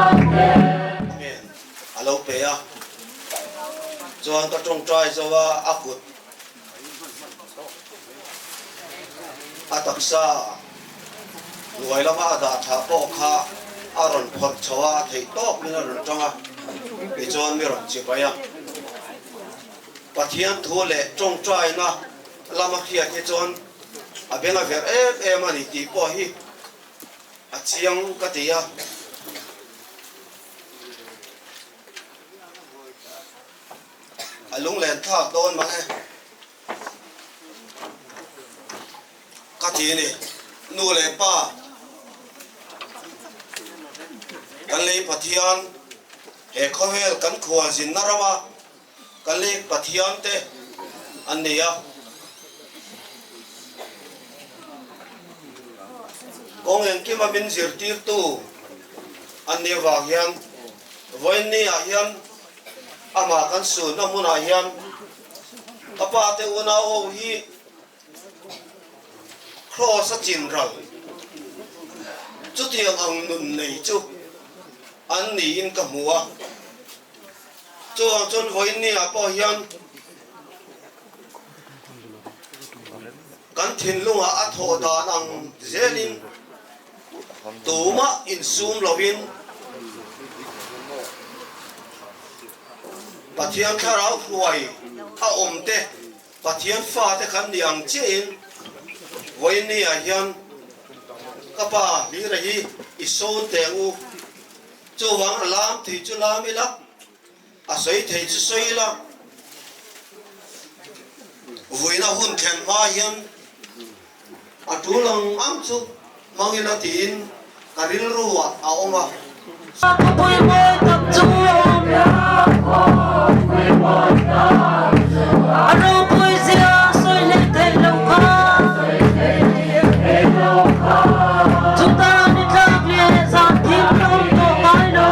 Amen a lo pe a, chuan ka tawngtai zo a, a kut a taksa hnuai lama a dah thlah pawh kha a rawn phawrh chho a, a theih tawk min a rawn tang a, tichuan mi rawn chibai a. Pathian thu leh tawngtaina lama hriat hi chuan a beng a verh em em a ni tih pawh hi a chiang ka ti a. A lunglen thlak dawn mang e. Ka ti ni. Nu leh pa kan lei Pathian he khawvel kan khualzinna rama kan lei Pathian te an ni a. Kawng engkima min zirtirtu an nih avang hian vawiin ah hian amah kan sunna hmunah hian ka pa te unau ho hi Kraws a chin ral chutiang ang nun nei chu an niin ka hmu a. Chuvang chuan vawiin ni ah pawh hian kan thinlungah a thawh dan ang zelin Tumah insum lovin Pathian thlarau hruai a awm te, Pathian fate kan ni ang chiahin vawiin ah hian ka pa Hlira hi i sawn teh u. Chuvang a lam thei chu lam ila, a sawi thei chu sawi ila, vuina hun thlen hma hian A tul ang ang chu hmangin a tiin ka rilru ah a awm a. Khawpui mawi tak chu a ropui zia sawi leh theih loh kha. Chutah ni tlak leh zan thim a awm tawh ngai lo.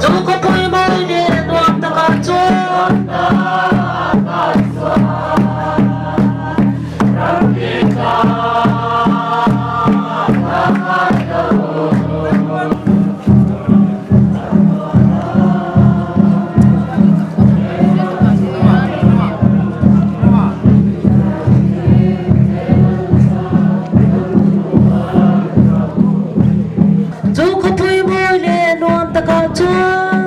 Chu khawpui mawi leh nuam takah chuan. Chu khawpui mawi leh nuam takah chuan.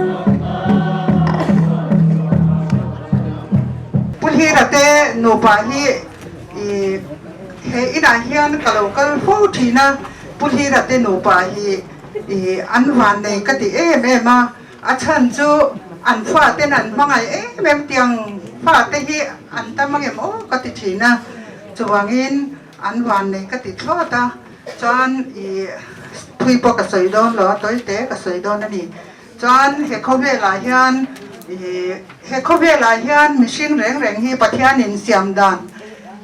Pu Hlira te nupa hi i he inah hian ka lo kal fo thin a, Pu Hlira te nupa hi i an vannei ka ti em em a, a chhan chu an faten an hmangaih em em tiang fate hi an tam angem aw ka ti thin a, chuvangin an vannei ka ti thlawt a, chuan i thui pawh ka sawi dawn lo a, tawite ka sawi dawn a ni. Chuan he khawvelah hian He khawvelah hian mihring reng reng hi Pathianin siam dan,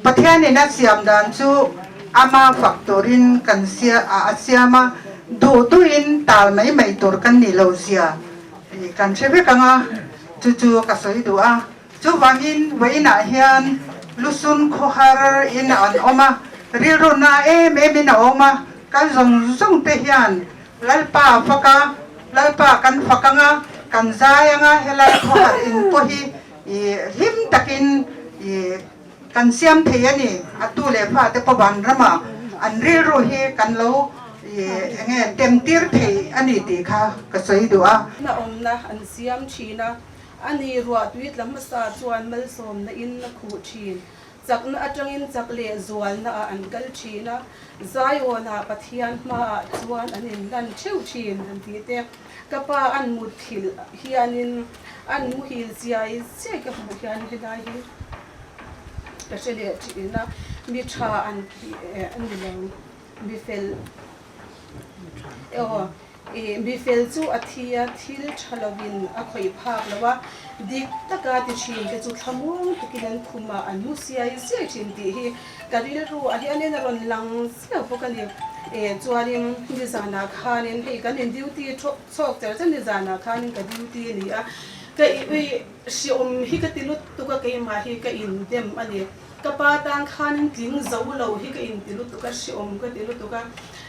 Pathianin a siam dan chu ama fak turin kan a siam a, duh duhin tal mai mai tur kan nih lo zia kan hre vek ang a, chu chu ka sawi duh a. Chuvangin vawiinah hian lusun khawhar in an awm a, rilru na em em in a awm a, kan zawng zawng te hian Lalpa fak a, Lalpa kan fak ang a, kan zai ang a, helai khawhar in pawh hi i hlim takin i kan siam thei a ni. A tu leh fa te pawh van ramah an rilru hi kan lo i enge tem tir thei a ni tih kha ka sawi duh a. Na awmna an siam thin a, a ni ruahtui tla hmasa chuan malsawmna in a khuh thin. Chakna atangin chak leh zualna ah an kal thin a, Zion ah Pathian hmaah chuan an inlan theuh thin an tih te, ka pa an mut thilh hianin an muhil chiai chiai ka hmuh hian helai hi ka hre leh thin a, mi tha an tih a ni lo, mi fel aw. I mi fel chu a thi a, thil tha lovin a khawih phak lo a, dik taka ti thin te chu thlamuang takin an khum a, an mu siai siai thin tih hi ka rilru ah hianin a rawn lang zeuh bawk a ni. E chuanin nizanah khanin hei kan in duty chhawk cher cher nizanah khanin ka duty a ni a, ka i hriawm hi ka ti lutuk a, keimah hi ka indem a ni. Ka pa tan khanin tling zo lo hi ka inti lutuk a, hreawm ka ti lutuk a,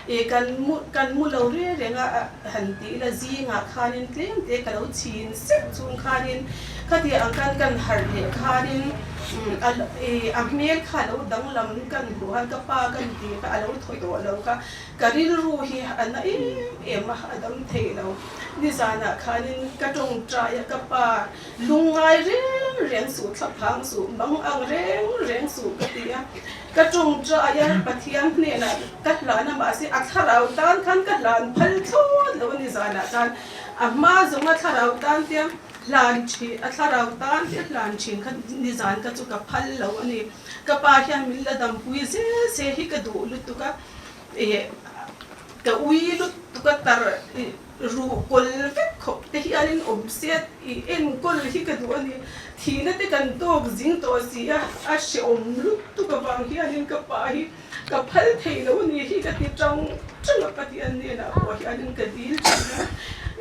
ih kan mu kan mu lo reng reng a han ti ila zingah khanin tlem te ka lo chhin sek chung khanin khati ang khan kan harh leh khanin a ih a hmel kha a lo danglam kan hmuh khan ka pa kan tih kha a lo thaw tawh lo kha ka rilru hi a na em em a, a dam thei lo. Nizanah khanin ka tawngtai a ka pa Lungngai reng reng suh, thlaphang suh, mang ang reng reng suh ka ti a. Ka tawngtai a, Pathian hnenah ka hlan a, mahse a thlarau tan khan ka hlan phal thlawt lo a ni zanah khan. A hma zawnga thlarau tan te hlan thin, a thlarau tan te hlan thin kha nizan kha chu ka phal lo a ni. Ka pa hian min la dampui zel se hi ka duh lutuk a, ih ka ui lutuk a tar ih. Ruh kawl vek khawp te hianin awm se i enkawl hi ka duh a ni. Thihna te kan tawk zing tawh si a, a hrehawm lutuk avang hianin ka pa hi ka phal thei lo a ni hi ka ti tang tang a, Pathian hnenah pawh hianin ka dil thin a,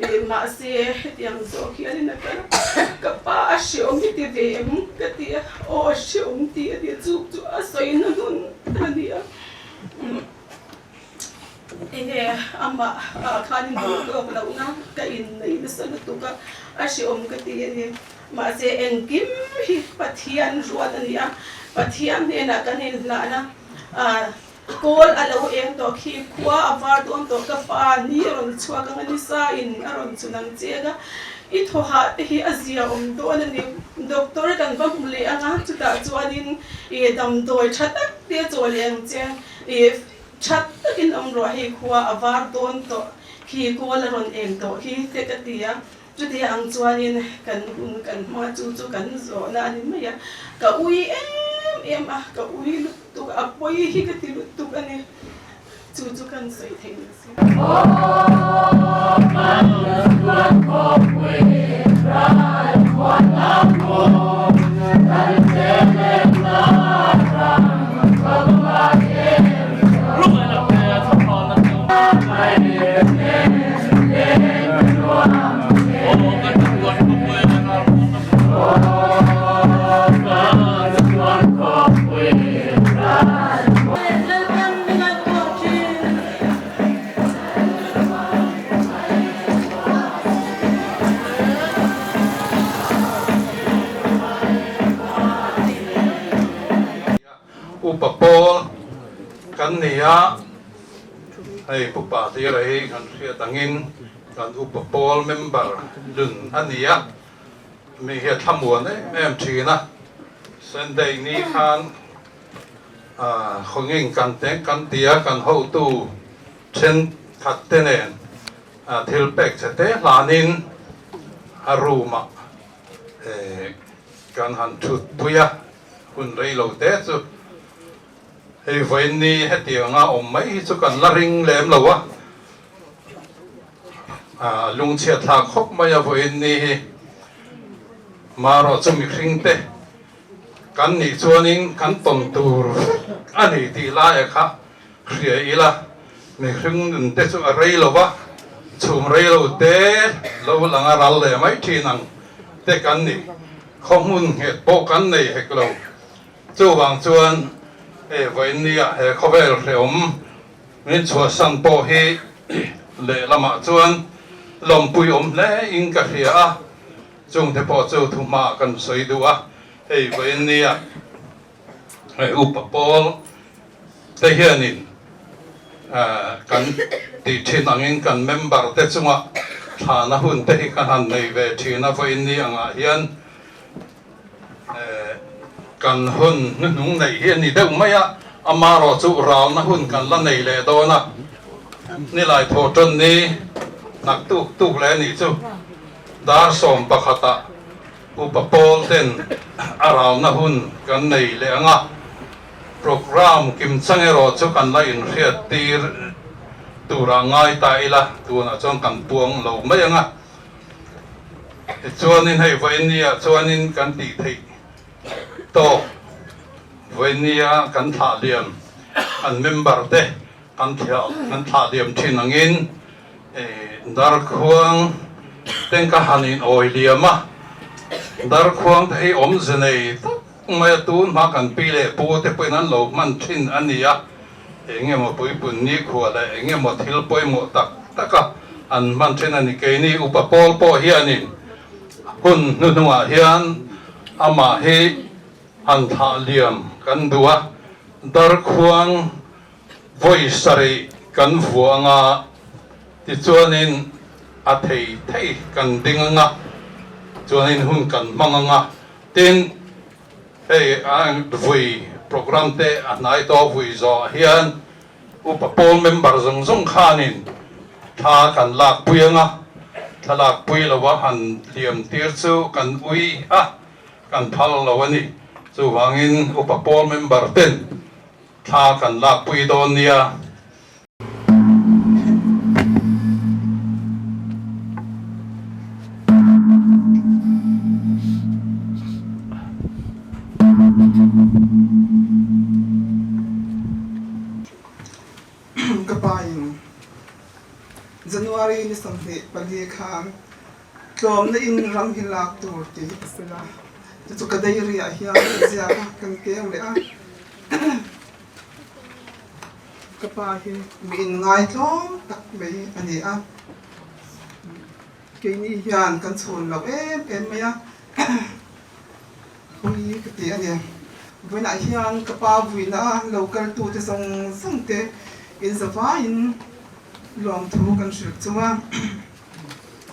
eh mahse hetiang zawk hianin a kal a, ka pa a hrehawm i ti ve em ka ti a, aw a hrehawm ti a ni, chu chu a sawi na hnun a ni a. Enge amah ah khan in duh tawk lohna ka inneih nasa lutuk a, a hreawm ka ti a ni. Mahse engkim hi Pathian ruat a ni a, Pathian hnenah kan inhlahna ah kawl a lo eng tawh khi khua a var dawn tawh ka fa ni a rawn chhuak ang a ni sa in a rawn chhun ang cheng a, i thaw hah te hi a zia awm dawn a ni. Doctor kan va hmu leh ang a, chutah chuanin i damdawi tha tak te a chaw leh ang che. I That takin awm rawh hei khua a var dawn tawh khi kawl a rawn eng tawh hi te ka ti a, chutia ang chuanin kan hun kan hma chu chu kan zawhna a ni mai a, ka ui em em a, ka ui lutuk a, a pawi hi ka ti lutuk a ni, chu chu kan sawi theih ni si. Upa pawl kan ni a, hei Pupa Hlira hi kan hriat angin kan upa pawl member lun a ni a, mi hi a thlamuan em em thin a, Sunday ni khan khawngin kan teng kan ti a, kan hotu thenkhat te nen thil pek che te hlanin a room ah kan han thut pui a. Hun rei lo te chu hei vawiin ni hetianga awm mai hi chu kan la ring lem lo a, a lungchhiat thlak khawp mai a vawiin ni hi. Marawh chu mihring te kan nih chuanin kan tawn tur vek a ni tih laia kha hria ila, mihring nun te chu a rei lo va, chhum rei lo te lo lang a ral leh mai thin ang te kan ni. Khaw hmun nghet pawh kan nei hek lo. Chuvang chuan hei vawiinnia he khawvel hrehawm min chhuahsan pawh hi lehlamah chuan lawmpui awm hle in ka hria a, chungte pawh chu thuhma kan sawi duh a, hei vawiinnia hei upa pawl te hianin kan tih thin angin kan member te chunga thlana hun te hi kan han nei ve thin a, vawiinni angah hian Kan hun hnuhnung neih hi a ni deuh mai a, amarawh chu ralna hun kan la nei leh dawn a, nilai thaw tan ni nak tuk tuk leh a nih chu dar 11 ah upa pawl ten a ralna hun kan nei leh ang a, programme kim chang erawh chu kan la inhriat tir turah ngai ta ila, tunah chuan kan puang lo mai ang a. Tichuanin hei vawinia chuanin kan tih theih tawk vawinia kan thlah liam an member te kan kan thlah liam thin angin darkhuang ten ka han in awi liam a, darkhuang te hi awmze nei tak mai a tun hma kan pi leh pu te pawhin an lo hman thin a ni a. Engemaw puipun nikhua leh engemaw thil pawimawh tak taka an hman thin a ni. Keini upa pawl pawh hianin hun hnuhnungah hian amah hi han thlah liam kan duh a, darkhuang vawi sarih kan vuah anga tichuanin a thei thei kan ding anga chuanin hun kan hmang anga tin, Hei vui programme te a hnai tawh vui zawh hian upa pawl member zawng zawng khanin thla kan lak pui ang a, thla lak pui lo a han hliam tir chu kan ui a, kan phal lo a ni. Chuvangin upa pawl member ten thla kan lak pui dawn nia. Ka pa in January ni 24 khan tlawmna in ram hi lak tur tih a sawi a, chu chu ka diary ah hian ka ziak a, kan keng leh a. Ka pa hi mi inngai tlawm tak mai a ni a, keini hian kan chhun lo em em mai a, ui ka ti a ni. Vawiinah hian ka pa vuina lo kaltute zawng zawng te inzavaiin lawmthu kan hrilh chung a,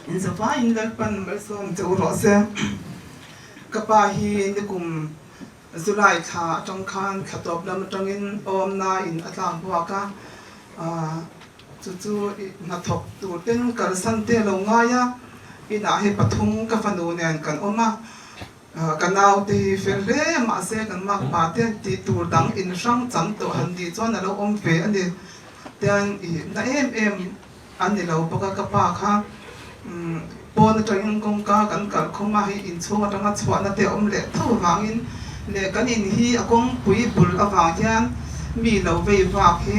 inzavaiin Lalpan malsawm che u rawh se. Ka pa hi nikum July thla atang khan thla tawp lam atangin awmnain a tlak buak a, chu chu hnathawk tur ten kalsan te a lo ngai a, inah hei pathum ka fanu nen kan awm a, ka naute hi fel hle mahse kan makpa te tih tur dang inhrang chang tawh han nih chuan a lo awm ve a ni. Tian i na em em a ni lo bawk a, ka pa kha pawn atangin kawngka kan kalh khum a, hei inchhung atanga chhuahna te a awm leh tho avangin leh kan in hi a kawngpui bul avang hian mi lo vei vak hi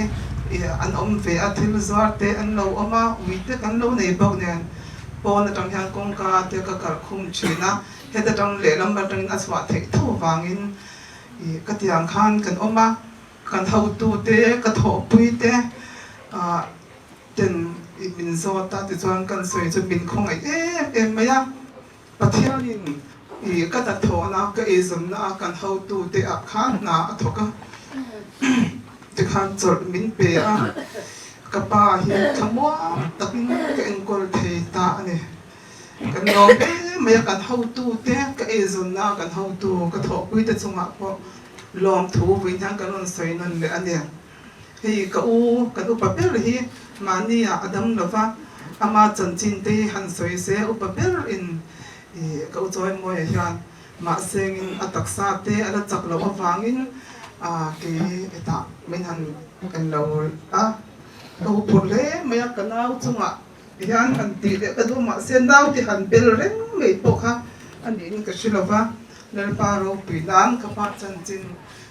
an awm ve a, thil zuar te an lo awm a, ui te kan lo nei bawk nen pawn atang hian kawngka te ka kalh khum thin a, heta tang lehlam atangin a chhuah theih tho avangin ka tiang khan kan awm a. Kan hotute, ka thawhpuite ten min zawt a, tichuan kan sawi chu min khawngaih em em mai a. Pathianin ka hnathawhna, ka eizawnna a kan hotute ah khan hna a thawk a, tikhan chawlh min pe a, ka pa hi thlamuang takin ka enkawl thei ta a ni. Kan lawm em mai a, kan hotute, ka eizawnna a kan hotu, ka thawhpuite chungah pawh Lawmthu vui hian kan rawn sawi nawn leh a ni. Hei ka u, kan upa ber hi mahni ah a dam lo va, ama chanchin te hi han sawi se upa ber in ka u Chawimawi ah hian mahsengin a taksa te a la chak loh avangin kei hetah min han en lo a, ka huphurh hle mai a, ka nau chungah hian han tih leh ka duh mahse nau te han bel reng mai pawh kha. a niin ka hre lo va, Lalpa ropui nan ka pa chanchin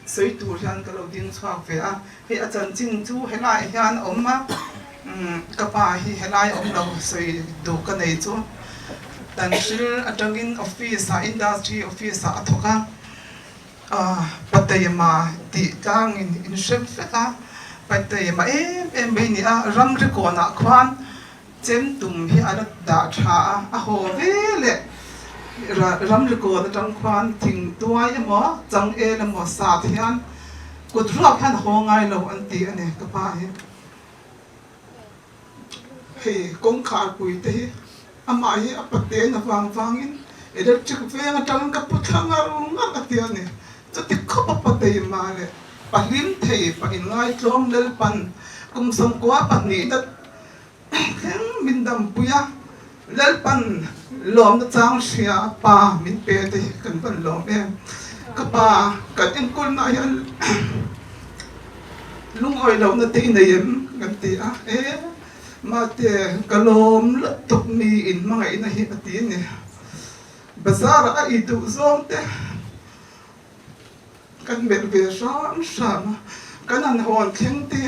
sawi tur hian ka lo ding chhuak ve a, hei a chanchin chu helaiah hian a awm a, ka pa hi helai a awm lo sawi duh ka nei chu Tanhril atangin office ah industry office ah a thawk a, Pateima tih tlangin in hre vek a, Pateima em em mai a ni a, ramri kawnah khuan Chem tum hi a la dah tha a, a haw ve leh ramri kawn atang khuan thing tuai emaw changel emaw sat hian kut ruak hian a haw ngai lo an ti a ni ka pa hi. Hei kawngkhar pui te hi amah hi a paten avang vangin electric veng atang ka pu thla ngar ngar a ti a ni. Chuti khawp a patei mah leh pahlim thei pa inngaitlawm Lalpan kum 92 na Thleng min dampui a, Lalpan lawmna chang hria pa min pe te hi kan van lawm em. Ka pa kan enkulna hian lungawi lohna te i nei em kan ti a, e mahte ka lawm lutuk mi in hmangaihna hi a ti a ni. Bazar ah a i duh zawng te Kan melh ve hram hram a, kan han hawn thleng te,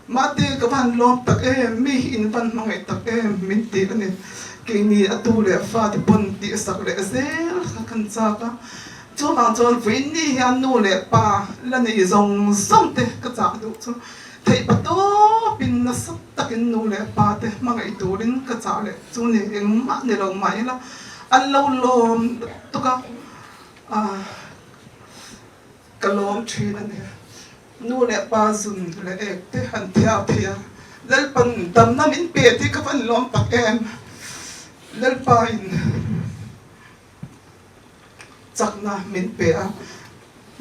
Mahte ka van lawm tak em, mi hi in van hmangaih tak em min ti a ni. Keini a tu leh fate pawn tihsak leh zel kha kan chak a, chuvang chuan vawiinni hian nu leh pa la nei zawng zawng te ka chah duh chu theih pa tawpin nasa takin nu leh pa te hmangaih turin ka chah leh chu ni, engmah ni lo mah ila an lo lawm lutuk a. Ka lawm thin a ni. Nu leh pa zun leh ek te han thiar thei a, Lalpan damna min pe tih ka van lawm tak em. Lalpa in chakna min pe a,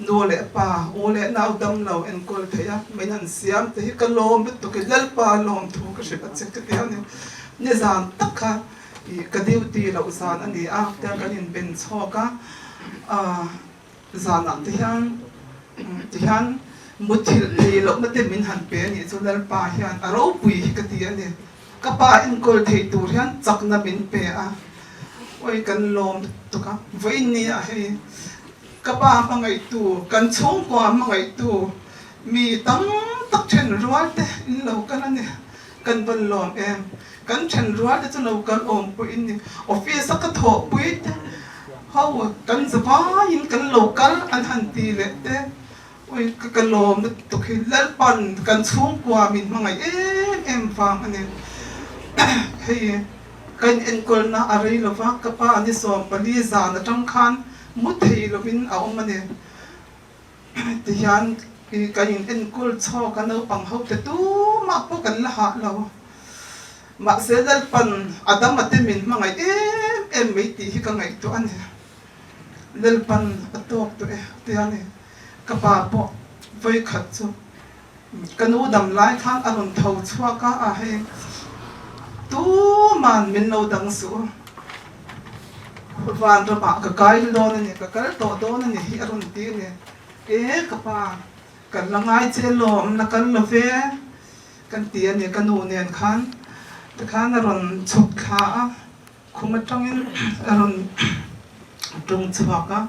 nu leh pa, u leh nau dam lo enkawl thei a, min han siam te hi ka lawm lutuk i Lalpa lawm thu ka hrilh a che ka ti a ni. Nizan tak kha Ih ka duty loh zan a ni a, tia kan inben chhawk a, zanah te hian ti hian muthilh thei lohna te min han pe a nih chu Lalpa hian a ropui hi ka ti a ni. Ka pa enkawl thei tur hian chakna min pe a, awi kan lawm lutuk a, vawiin ni ah hei ka pa hmangaihtu, kan chhungkua hmangaihtu mi tam tak then rual te in lo kal a ni, kan van lawm em. Kan then rual te chu lo kal awm pawh in ni. Office a ka thawh pui te ho kan za vaiin kan lo kal an han ti leh te ui ka ka lawm lutuk hi Lalpan kan chhungkua min hmangaih em em vang a ni. Hei ka in enkawlna a rei lova ka pa ni 14 zan atang khan mu thei lovin a awm a ni. Tihian kan in enkawl chhawk a naupang ho te tumah pawh kan la hah lo. Mahse Lalpan a dam a te min hmangaih em em mai tih hi ka ngaihtuah a ni. Lalpan a tawk tawh e tia ni. Ka pa pawh vawikhat chu ka nu dam lai khan a rawn tho chhuak a, a hei tuman min lo dang suh. Van ramah ka kai dawn a ni, ka kal tawh dawn a ni hi a rawn ti a ni. E ka pa, kan la ngai che lawm, la kal lo ve kan ti a ni ka nu nen khan. Tikhan a rawn chhuk thla a, khum atangin a rawn tung chhuak a,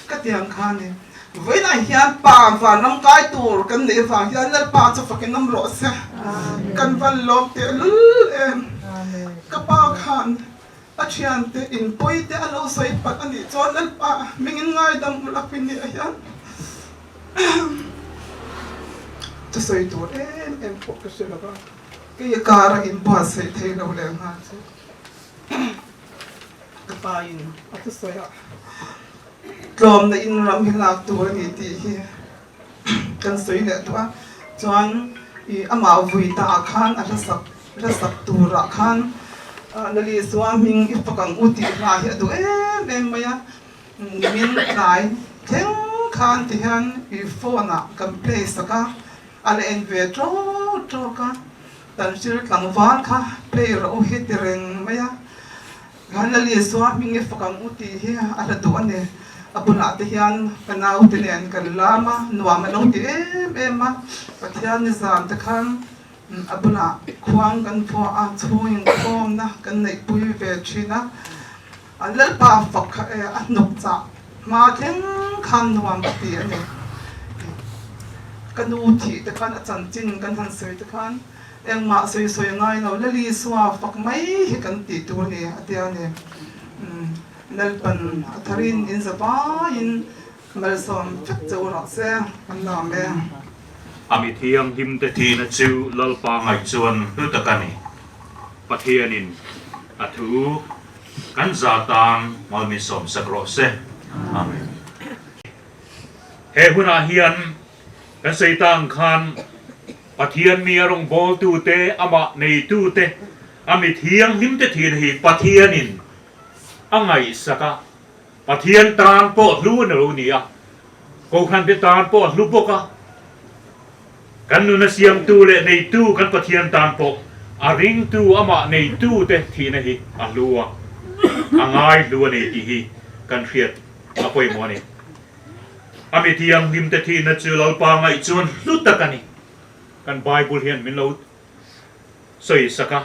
ka ti ang kha a ni. Vawiinah hian pa vanram kai tur kan neih avang hian Lalpa chu fakin awm rawh se. Kan van lawm tehlul em. Ka pa khan A thiante in pawi te a lo sawi palh a nih chuan Lalpa hmingin ngaidam ulh a pin ni ah hian chu sawi tur em em pawh ka hre lo va, kei a kar a inbuatsaih thei lo leh nghal chu ka pa in a thusawi ah tlawmna in ram hi lak tur a ni tih hi kan sawi leh duh a, chuan ih amah vui ta ah khan a hlasak hlasak tur ah khan Lali Sua hming i fak ang u tih hla hi a duh em em mai a, nimin tlai thleng khan ti hian ih phone ah kan play sak a, a la en ve tawk tawk a, Tanhril tlangval kha play rawh u hi ti reng mai a. Khan Lali Sua hming i fak ang u tih hi a hla duh a ni. A bulah te hian ka naute nen kan lam a, nuam a lo ti em em a. Pathian nizan te khan a bulah khuang kan vuah a, chhung inkhawmna kan neihpui ve thin a. Lalpa fak a hnuk chah hma thleng khan nuam ka ti a ni. Ka nu thih te khan a chanchin kan han sawi te khan engmah sawi sawi ngai lo Lali Sua fak mai hi kan tih tur a ni a tia ni. Lalpan a tharin in zavaiin malsawm vek che u rawh se kan lawm e. A mi thianghlimte thihna chu Lalpa ngaih chuan hlu tak a ni. Pathianin a thu kan za tan malmi sawmsak rawh se. Amen. He hunah hian kan sawi ta ang khan Pathian mi a rawngbawltute, amah neitute, a mi thianghlimte thihna hi Pathianin a ngaihsak a, Pathian tan pawh hlu a ni lo ni a, Kohhrante tan pawh a hlu bawk a, kan nuna siamtu leh neitu kan Pathian tan pawh a ringtu amah neitute thihna hi a hlu a, a ngai hlu a ni tih hi kan hriat a pawimawh a ni. A mi thianghlimte thihna chu Lalpa ngaih chuan hlu tak a ni. Kan Bible hian min lo sawi sak a,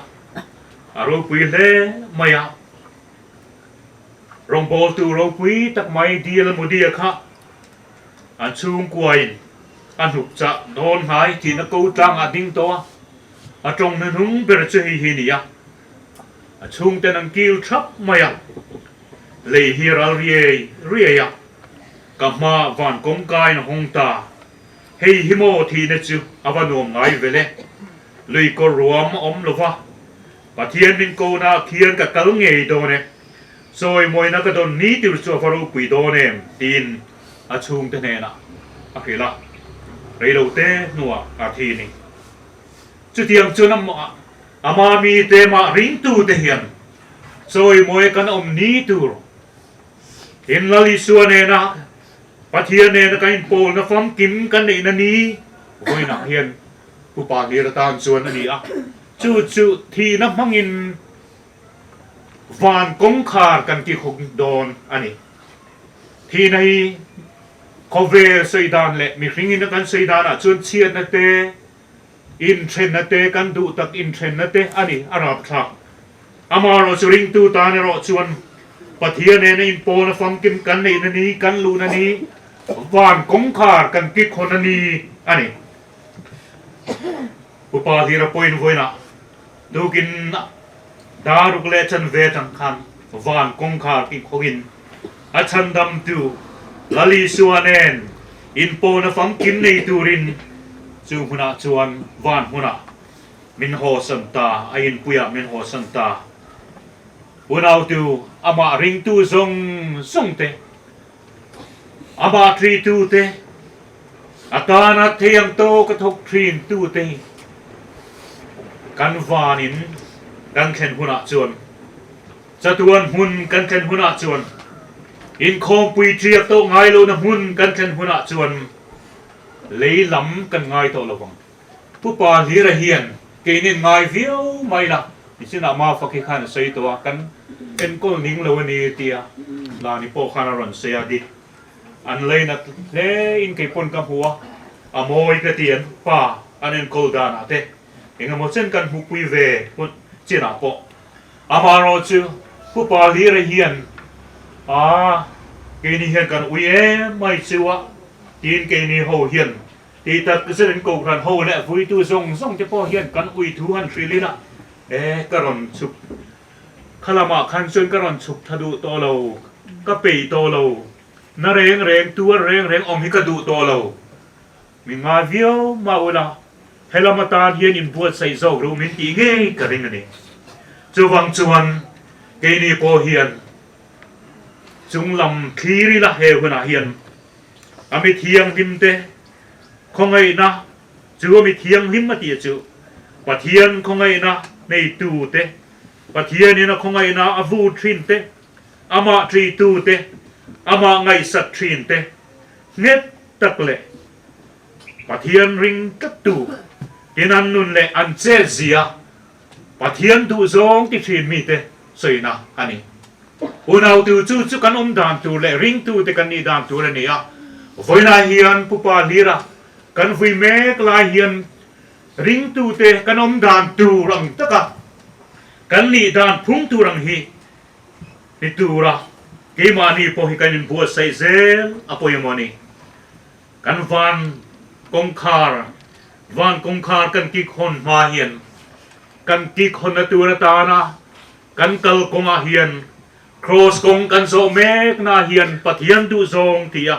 a ropui hle mai a. Rawngbawltu ropui tak mai Dil Mudia kha an chhungkuain a hnuk chah dawn hnai thihna ko tlangah a ding tawh a, a tawng hnuhnung ber chu hei hi a ni a, a chhungten an kil thap mai a, lei hi ral riai riai a, ka hma van kawngkain a hawng ta, hei hi maw thihna chu a va nuam ngai vele, lui kawr ruam a awm lova, Pathian min kohna khian ka kal ngei dawn e, chawimawina ka dawn ni tur chu a va ropui dawn em tiin a chhungte hnenah a hrilh a, reilote hnuah a thi ni. Chutiang chuan ama mite mah ringtute hian chawimawi kan awm ni tur in Lal Isua nena Pathian nena kan inpawlna famkim kan neihna ni vawiinah hian Upa hlir atan chuan a ni a. Chu chu thihna hmangin van kawngkhar kan kihawk dawn a ni. Thihna hi khawvel sawi dan leh mihringin a kan sawi danah chuan chhiatna te, inthenna te, kan duh tak inthenna te a ni, a rapthlak. Amaherawh chu ringtu tan erawh chuan Pathian nena inpawlna famkim kan neihna ni, kan luhna ni, van kawngkhar kan kikhawnna ni a ni. Upa Hlira pawhin vawiinah tukin daruk leh chanve atang khan van kawngkhar kihkhawngin a chhandamtu Lal Isua nen inpawhna famkim nei turin chu hmunah chuan van hmunah min hawsan ta, a inpuiah min hawsan ta. Unautu amah ringtu zawng zawng te, Amah ṭitute, a tana thei ang tawk a thawk ṭhintute hi kan vanin kan thlen hunah chuan, chatuan hmun kan thlen hunah chuan, inkhawmpui ṭiak tawh ngai lohna hmun kan thlen hunah chuan lei lam kan ngai tawh lo vang. Pu Pa Hlira hian keinin ngai viau mai la, nichinah Mafak hi khan a sawi tawh a, kan enkawl ning lo a ni tia Lani pawh khan a rawn sawi a, dik an leinat hle in kei pawn ka hmu a, a mawi ka ti an pa an enkawl danah te engemaw chen kan hmuhpui ve hun chinah pawh amaherawh chu Pu Pa Hlira hian a keini hian kan ui em mai chu a tiin keini ho hian Ti tak zet in Kohhran ho leh vuitu zawng zawng te pawh hian kan ui thu han hrilh ila, e ka rawn chhuk kha lamah khan chuan ka rawn chhuk tha duh tawh lo, ka peih tawh lo, na reng reng tuar reng reng awm hi ka duh tawh lo, min ngai viau mah ula helam atan hian inbuatsaih zawk ru min tih ngei ka ring a ni. Chuvang chuan keini pawh hian chunglam thlir ila he hunah hian A mi thianghlim te khawngaihna chu a mi thianghlim a tih chu Pathian khawngaihna neitu te, Pathianin a khawngaihna a vur thin te, amah ṭitu te, amah ngaihsak thin te nghet tak leh Pathian ring tlattu tin an nun leh an chetzia Pathian duhzawng ti thin mite sawina a ni. Unautu chu chu kan awm dan tur leh ringtute kan nih dan tur a ni a. Vawiinah hian Pupa Hlira kan vui mek lai hian ringtute kan awm dan tur ang taka kan nih dan phung tur ang hi. Ni tura keimahni pawh hi kan inbuatsaih zel a pawimawh a ni. Kan van kawngkhar, van kawngkhar kan kik hawn hma hian kan kik hawnna tur atana kan kal kawngah hian Kraws kawng kan zawh meknaah hian Pathian duhzawng ti a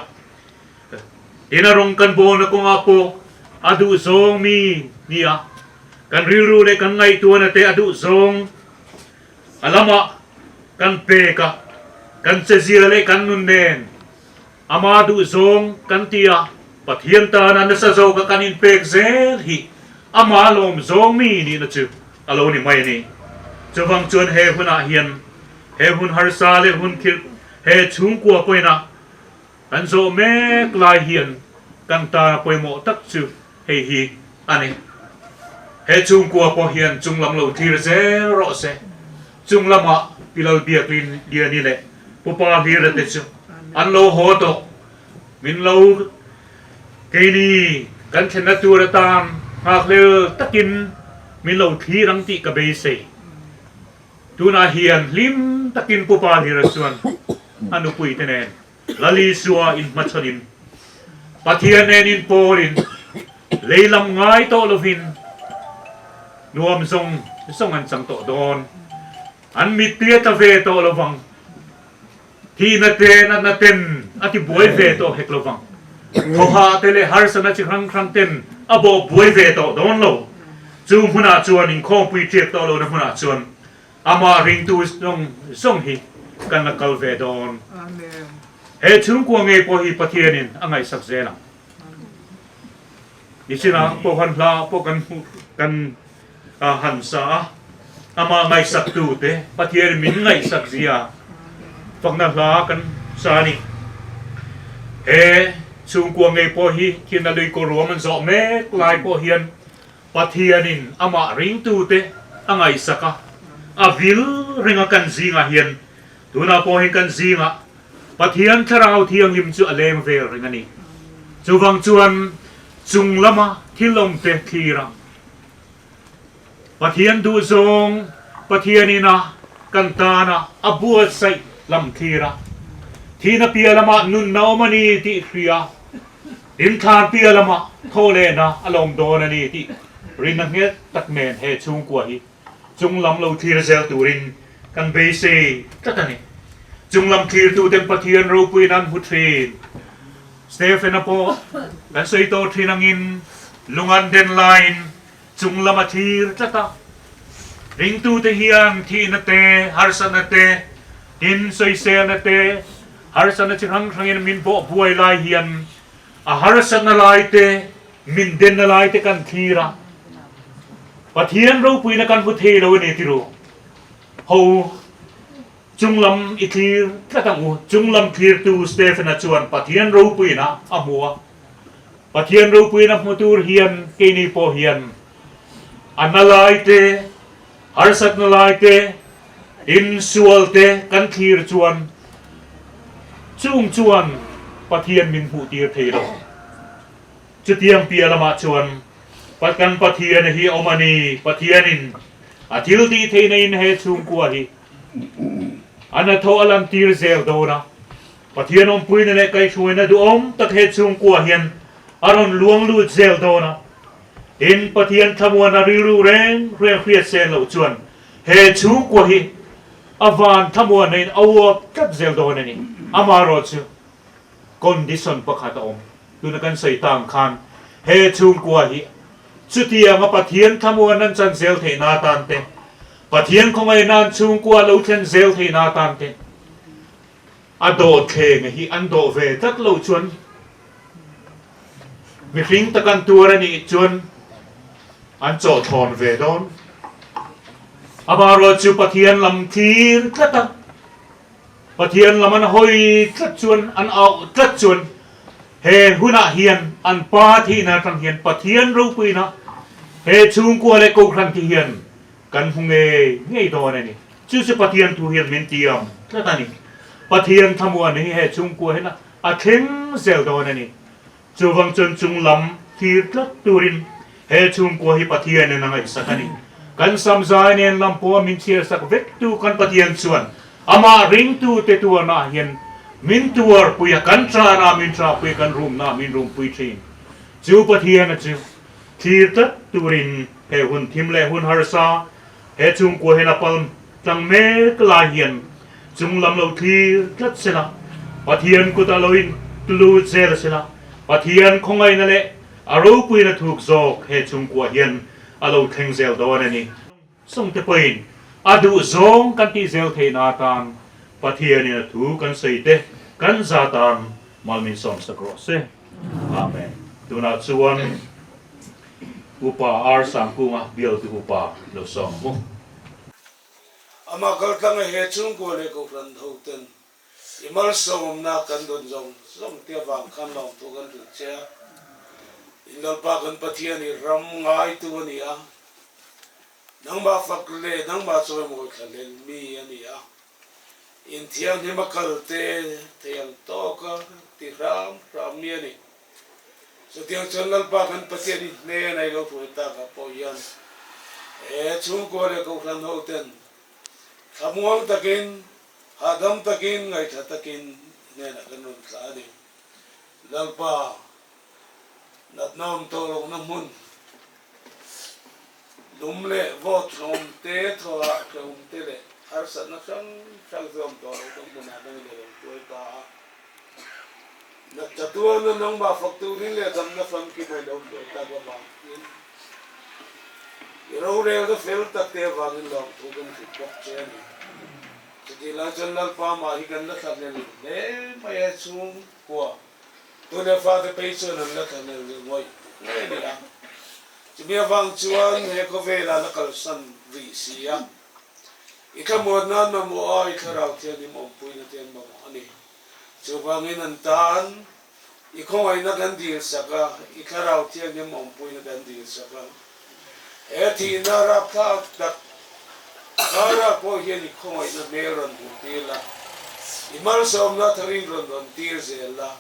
ina rawng kan bawlna kawngah pawh a duhzawng mi ni a, kan rilru leh kan ngaihtuahna te a duhzawng A lamah kan pek a, kan chezia leh kan nun nen ama duhzawng kan ti a, Pathian tana nasa zawka kan inpek zel hi ama lawm zawng mi nihna chu a lo ni mai a ni. Chuvang chuan he hunah hian he hun harsa leh hun khirh he chhungkua pawina kan zawh mek lai hian kan tana pawimawh tak chu hei hi a ni. He chhungkua pawh hian chunglam lo thlir zel rawh se. Chunglamah Pi Lalbiaklin Liani leh Pu Pa Hlira te chu an lo haw tawh. Min lo keini kan thlenna tur atan nghakhlel takin min lo thlir ang tih ka beisei. Tunah hian hlim takin Pu Pa Hlira chuan a nupuite nen Lal Isua inhmachhawnin, Pathian nen inpawlin, lei lam ngai tawh lovin nuam zawng zawng an chang tawh dawn. An mittui a tla ve tawh lovang. Thihna te, natna ten a ti buai ve tawh hek lovang. Thawhah te leh harsatna chi hrang hrang ten a bawh buai ve tawh dawn lo. Chu hmunah chuan inkhawmpui ṭiak tawh lohna hmunah chuan Amah ringtu zawng zawng hi kan la kal ve dawn. He chhungkua ngei pawh hi Pathianin a ngaihsak zel ang. Nichinah pawh han hla pawh kan hmuh kan han sa a, amah ngaihsaktu te Pathianin min ngaihsak zia fakna hla kan sa a ni. He chhungkua ngei pawh hi thilna lui kaw ruam an zawh mek lai pawh hian Pathianin amah ringtute a ngaihsak a, a vil reng a kan zingah hian tunah pawh hian kan zingah Pathian Thlarau Thianghlim chu a leng vel reng a ni. Chuvang chuan chung lama thil awmte thlir a, Pathian duhzawng Pathianin a kan tana a buatsaih lam thlir a, thihna piah lamah nunna awm a ni tih hria, Inthlan piah lamah thaw lehna a lawm dawn a ni tih rinna nghet tak nen he chhungkua hi chung lam lo thlir zel turin kan beisei tlat a ni. Chung lam thlirtuten Pathian ropuiin an hmu thin. Stephen-a pawh kan sawi tawh thin angin lung an den laiin chung lam a thlir tlat a. Ringtute hian thihna te, harsatna te, tin sawiselna te, Harsatna chi hrang hrangin min bawh buai lai hian a harsatna lai te, min denna lai te kan thlir a, Pathian ropuina kan hmu thei lo a ni tiru. Ho, chunglam i thlir tlat ang u. Chunglam thlirtu Stephen-a chuan Pathian ropuina a hmu a. Pathian ropuina hmu tur hian keini pawh hian a na lai te, harsatna lai te, Insual te kan thlir chuan chung chuan Pathian min hmuh tir thei lo. Chutiang piah lamah chuan kan Pathian hi a awm a ni. Pathianin a thil tih theihna in he chhungkua hi a hnathawh a lan tir zel dawn a. Pathian awmpuina leh kaihhruaina duhawm tak he chhungkua hian a rawn luang lut zel dawn a. Tin, Pathian thlamuana rilru reng reng hriat sen loh chuan He chhungkua hi a van thlamuan in a uap tlat zel dawn a ni. Amaherawhchu condition pakhat a awm. Tuna kan sawi ta ang khan he chhungkua hi chutianga Pathian thlamuan an chan zel theihna atan te, Pathian khawngaihna an chhungkua lo thlen zel theihna atan te a dawhthleng hi an dawh ve tlat loh chuan Mihring tak an tuar a nih chuan an chawhthlawn ve dawn. Amaherawh chu Pathian lam thlir tlat a, Pathian lam an hawi tlat chuan, an auh tlat chuan he hunah hian an pa thihna atang hian Pathian ropuina he chhungkua leh kohhran te hian kan hmu ngei ngei dawn a ni. Chu chu Pathian thu hian min tiam tlat a ni. Pathian thlamuan hi he chhungkua hian A thleng zel dawn a ni. Chuvang chuan chung lam thlir tlat turin he chhungkua hi Pathianin a ngaihsak a ni. Kan samzai nen lam pawha min chhiarsak vektu kan Pathian chuan. Amah ringtute tuarnaah hian min tuarpui a, kan chana min chahpui a, kan rumnaah min rumpui thin. Chu Pathiana chu thlir tlat turin he hun thim leh hun harsa he chhungkua hian a palm tlang mek lai hian chung lam lo thlir tlat sela, Pathian kutah lo in lut zel sela, Pathian khawngaihna leh a ropuina thuk zawk he chhungkua hian a lo thleng zel dawn a ni. Sawngte pawhin a duh zawng kan tih zel theihna atan Pathianin a thu kan sawi te kan za tan mal min sawm sak rawh se. Amen. Tunah chuan Upa R Sangkunga bialtu upa lo sawm mu. Amah kaltlanga he chhungkua leh Kohhran hoten i malsawmna kan dawn zawng zawng te avang khan lawmthu kan hrilh che a. In Lalpa kan Pathian i ram ngaitu a ni a, nangmah fak leh nangmah chawimawi thlahlel mi a ni a. In thianghlim a kal te thei ang tawka ti hram hram mi a ni. Chutiang chuan Lalpa kan Pathian i hnen a i lo hruai takah pawh hian he chhungkua leh Kohhran hoten thlamuang takin, hahdam takin, ngaihthla takin hnenah kan rawn thlah a ni. Lalpa natna awm tawh lohna hmun lum leh vawt hrehawm te, thawhah hrehawm te leh harsatna hrang hrang te awm tawh lohna hmunah nangin i lo hruai ta a. Natna tuarna nangmah fak turin leh damna famkim a i lo hruai tak avangin i rorelna fel tak te avangin lawmthu kan hrilh bawk che a ni. Chutih lai chuan Lalpa mah hi kan la thlahlel hle mai a, chhungkua tu leh fate phei chuan an la thlahlel ngawih ngawih a ni a. Chumi avang chuan he khawvelah la kalsan rih si a, i thlamuan nan mamawh a, i thlarau thianghlim awmpuina te an mamawh a ni. Chuvangin an tan i khawngaihna kan dil sak a, i thlarau thianghlim awmpuina kan dil sak a. He thihna rapthlak tak karah pawh hian i khawngaihna hmel rawn hmuh tir la, i malsawmna tharin rawn rawn tir zel la,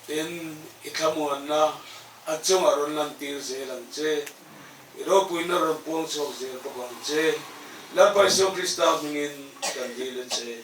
tin, i thlamuanna an chungah rawn lan tir zel ang che, i ropuina rawn puang chhuak zel bawk ang che. Lalpa Isua Krista hmingin kan dil a che.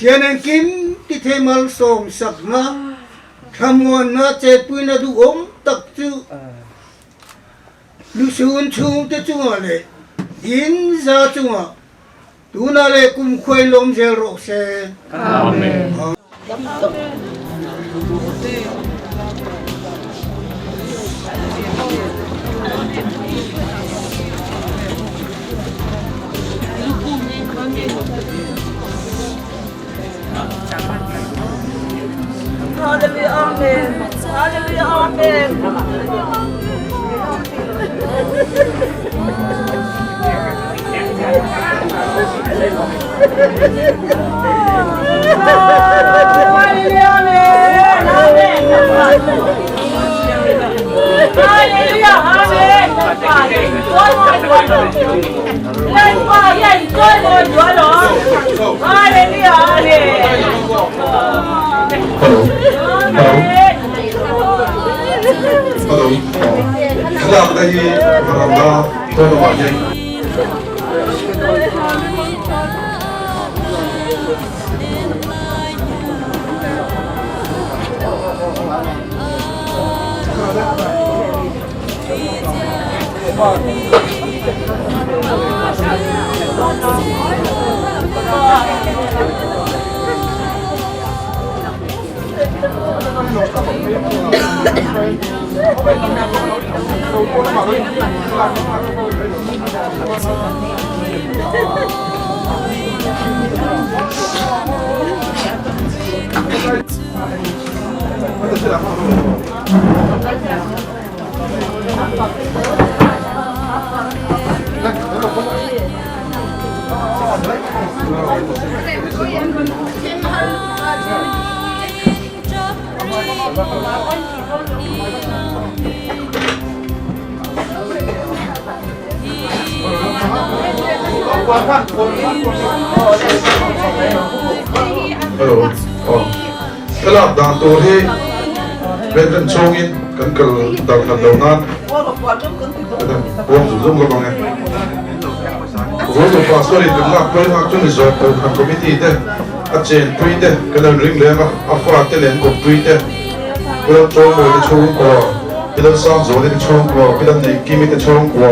Pathian engkim ti thei malsawm sakna, thlamuanna chetpuina duhawm tak chu lusun chhungte chungah leh in za chungah tunah leh kumkhuain lawm zel rawh se. Amen. Hello. Hello. Hello. Thlalakna hi veranda pawn lamah hian Hello. Aw. Thlalak dan tur hi Reverend chhungin kan kal dar khat lo nan Buang zung zung lawk ang e. Vawitu Pastor in kan lak pui nghak chu ni zawk Kohhran Committee te a chenpui te kan rawn ring leng a, a fa te leh an kawppui te, Pu Lalchawmawii te chhungkua, Pi Lalsangzuali te chhungkua, Pi Lalneihkimi te chhungkua,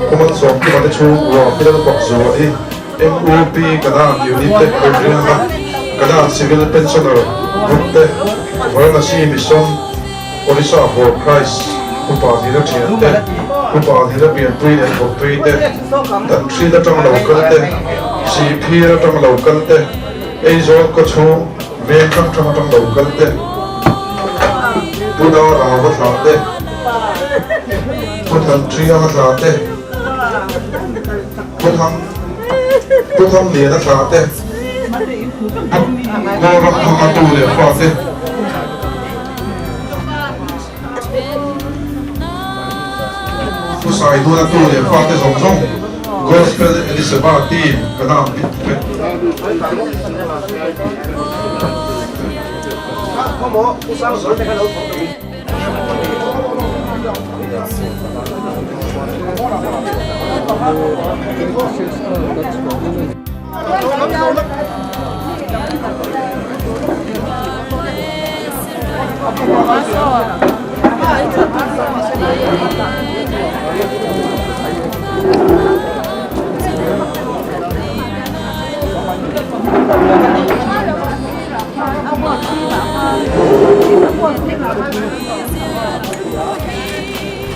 Pu Malsawmkima te chhungkua, Pi Lalfakzuali, MUP Kanan Unit te kan rawn ring a, Kanan Civil Pensioner Group te, Varanasi Mission. Orissa for Christ Upa Dira thian te, Upa Dira pianpui leh thawkpui te, Dan hrin atang lo kal te, Sihphir atang lo kal te, Aizawl khawchhung veng hrang hrang atang lo kal te, Pu Dara va thlah te, Pu Thanthrianga thlah te, Pu Thang Pu Thangliana thlah te, Pu Kawlramthanga tu leh fa te. Thusai duna tu leh fate zawng zawng Gospel Elisabeth team kan ang bik vek.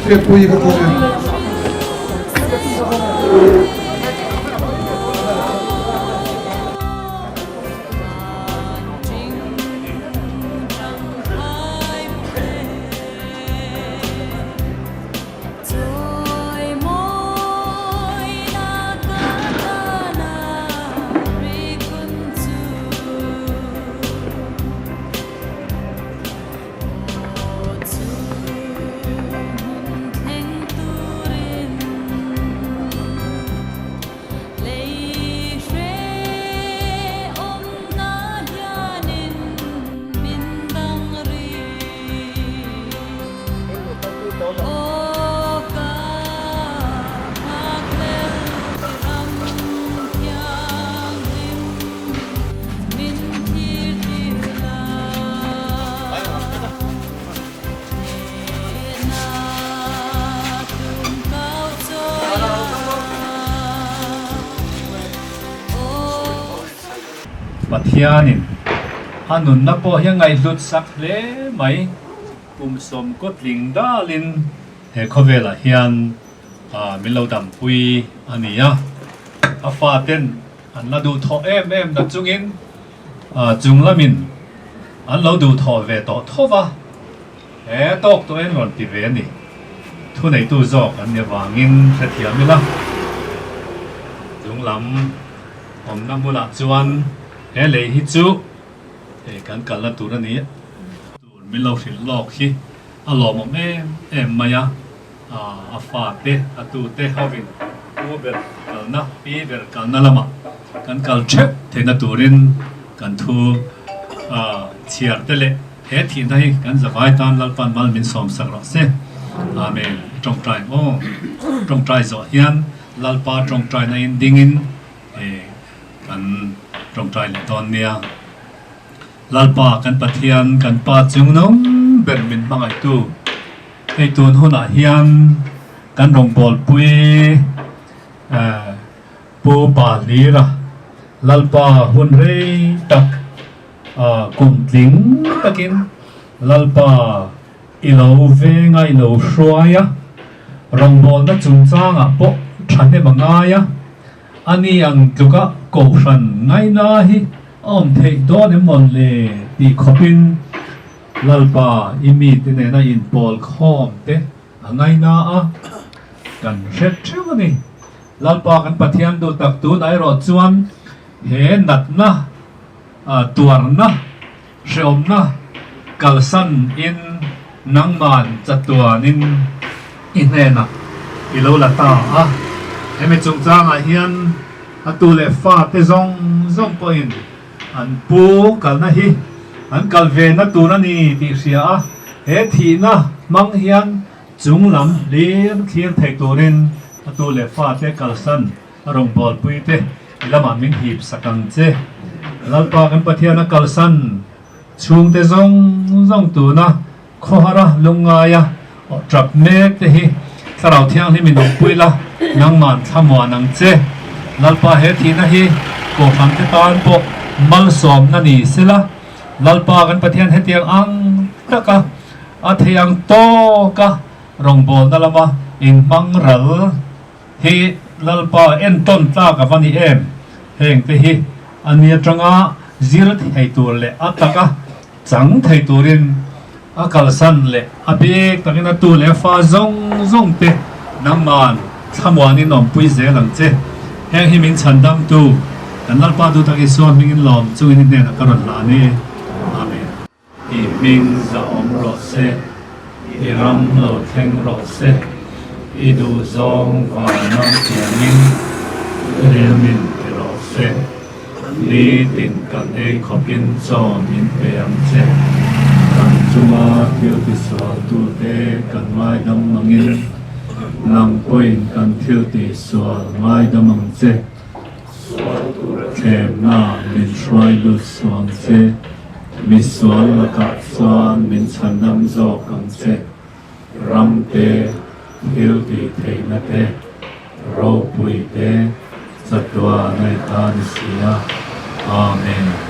Hriatpui ka tum e. Pathianin a nunna pawh hi a ngaihhlut sak hle mai. Kum sawmkaw tling dalin he khawvelah hian min lo dampui a ni a, a faten an la duhthawh em em na chungin chung lamin an lo duhthawh ve tawh tho va, he tawk tawh en rawn ti ve a ni. Thuneitu zawk an ni avangin hrethiam ila, chung lam awmna hmunah chuan he lei hi chu kan kalna tur a ni. Tur min lo hrilh lawk hi a lawmawm em em mai a, a fa te, a tu te hovin pu ber kalna, pi ber kalna lamah kan kal theuh theihna turin kan thu chhiar te leh he thihna hi kan zavai tan Lalpan mal min sawm sak rawh se. Amen. Tawngtai aw. Tawngtai zawh hian Lalpa tawngtaina in dingin kan tawngtai leh dawn nia. Lalpa kan Pathian kan Pa chungnung ber min hmangaihtu, hei tun hunah hian kan rawngbawlpui Pu Pa Hlira Lalpa hun rei tak kum tling takin Lalpa i lo venga i lo hruai a, rawngbawlna chungchangah pawh thahnem a ngai a, A ni ang tluka Kohhran ngaina hi a awm theih dawn em mawn le tih khawpin Lalpa i mite nena inpawl khawm te a ngaina a, kan hre theuh a ni. Lalpa kan Pathian duh tak tunah erawh chuan he natna, tuarna, hreawmna kalsan in nangman chatuanin i hnenah i lo la ta a. Hemi chungchangah hian a tu leh fate zawng zawng pawhin an pu kalna hi an kal ve na tur a ni tih hria a, he thihna hmang hian chung lam hlir thlir thei turin a tu leh fate kalsan A rawngbawlpui te i lamah min hip sak ang che. Lalpa kan Pathian a kalsan chhungte zawng zawng tuna khawhara lungngaia aw tap mek te hi Thlarau Thianghlim in awmpui la, nangman thlamuan ang che. Lalpa he thihna hi Kohhran te tan pawh malsawmna ni sela, Lalpa kan Pathian hetiang ang taka a thei ang tawka rawngbawlna lama inhmang ral Hi Lalpa entawn tlak a va ni em? Heng te hi a ni atanga zir thei tur leh a taka chang thei turin a kalsan leh a bik takin a tu leh a fa zawng zawng te nangman thlamuanin awmpui zel ang che. Heng hi min chhandamtu kan Lalpa duhtak Isua hmingin lawm chungin i hnenah ka rawn hlan e. Amen. I hming zahawm rawh se, i ram lo thleng rawh se, i duhzawng vana thiangin rilmin ti rawh se. Nitin kan ei khawpin chaw min pe ang che. Kan chunga thil tisualtute kan ngaidam angin, nang pawhin kan thil tihsual ngaidam ang che. Thlemna min hruai lut suang che, misual lakah chuan min chhanam zawk ang che. Ram te, thil tih theihna te, ropui te, chatua ngaihta ni si a. Amen.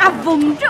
A vum chu.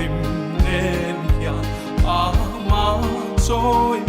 Hlim nen hian ama chawi.